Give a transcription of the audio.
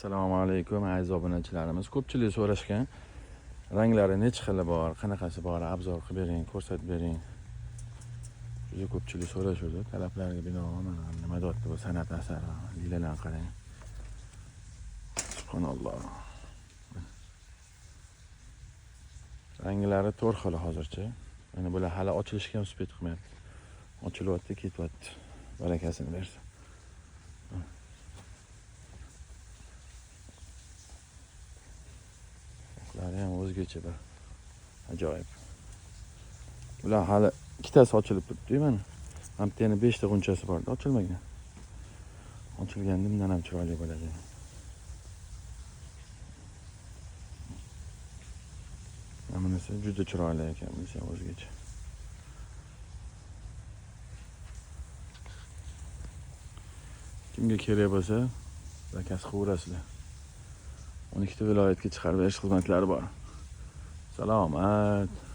Assalomu alaykum aziz obunachilarimiz. Ko'pchilik so'rashgan, ranglari necha xili bor, qanaqasi bor, obzor qilib bering, ko'rsatib bering. Juda ko'pchilik so'rashuvdi. Talablarga binoan mana nima deyapti bu san'at asari. Lilalarni qarang. Subhanalloh. Ranglari 4 xil hozircha. Mana bular hali ochilishga ham supat qilmayapti. Ochilyapti, ketyapti. Barakasini bersin. Ular ham o'zgacha bir ajoyib. Bular hali ikkitasi ochilib turibdi mana. Mana bitta yana 5 ta g'unchasi bor, ochilmagan. Ochilganda bundan ham chiroyli bo'ladi. Mana bunisi juda chiroyli ekan, bunisi ham o'zgacha. Kimga kerak bo'lsa, zakaz qilaverasizlar. 12 ta viloyatga chiqarib berish xizmatlari bor. Salomat.